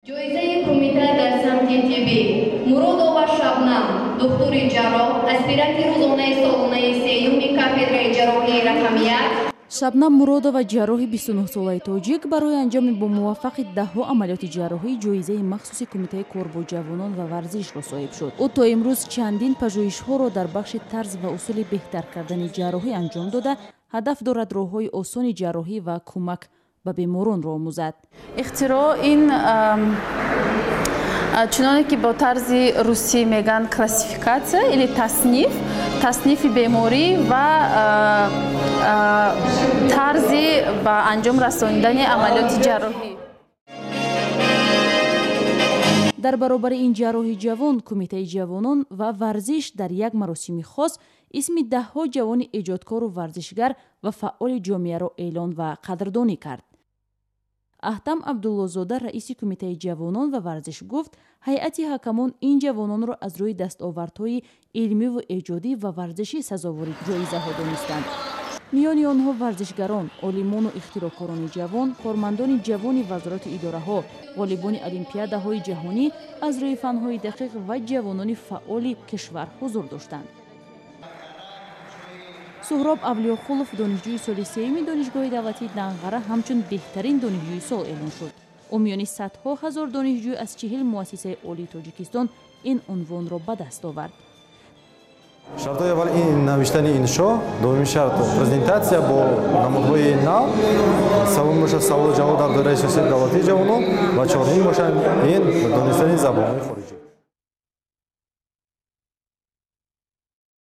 Ҷоизаи кумита дар самти тиббӣ Муродова Шабнам, духтури ҷарроҳ, аспиранти рӯзонаи солонаи сеюми кафедраи ҷарроҳии рақами 1. Шабнам Муродова, ҷарроҳи 29-солаи тоҷик, барои анҷоми бомуваффақи даҳҳо амалиёти ҷарроҳӣ ҷоизаи махсуси Кумитаи кор бо ҷавонон ва варзишро соҳиб шуд. Ӯ то имрӯз чандин пажӯҳишҳоро дар бахши тарз ва усули беҳтар кардани ҷарроҳӣ анҷом дода, ҳадаф дорад роҳҳои осони ҷарроҳӣ ва кӯмак ба беморонро омӯзад. Ихтироъ ин чуноне ки бо тарзи русӣ мегӯянд классификация или тасниф, таснифи беморӣ ва тарзи ба анҷом расонидани амалиёти ҷарроҳӣ. Дар баробари ин ҷарроҳи ҷавон, Кумитаи ҷавонон ва варзиш дар як маросими хос исми даҳҳо ҷавони эҷодкору варзишгар ва фаъоли ҷомеаро эълон ва қадрдонӣ кард. Аҳтам Абдуллозода, раиси Кумитаи ҷавонон ва варзиш, гуфт, ҳайати ҳакамон ин ҷавононро аз рӯи дастовардҳои илмиву эҷодӣ ва варзишӣ сазовори ҷоизаҳо донистанд. Миёни онҳо варзишгарон, олимону ихтироъкорони ҷавон, кормандони ҷавони вазорату идораҳо, ғолибони олимпиадаҳои ҷаҳонӣ аз рӯи фанҳои дақиқ ва ҷавонони фаъоли кишвар ҳузур доштанд. Суҳроб Авлиёқулов, донишҷӯи соли сеюми Донишгоҳи давлатии Данғара, ҳамчун беҳтарин донишҷӯи сол эълон шуд. Ӯ миёни садҳо ҳазор донишҷӯ аз 40 муассисаи олии Тоҷикистон ин унвонро ба даст овард. Шартҳои аввал ин навиштани иншо, дуюми шарт презентатсия бо намудҳои нав, севум бошад саволу ҷавоб дар доираи сиёсати давлатии ҷавонон ва чорумин бошад ин донистани забонҳои хориҷӣ.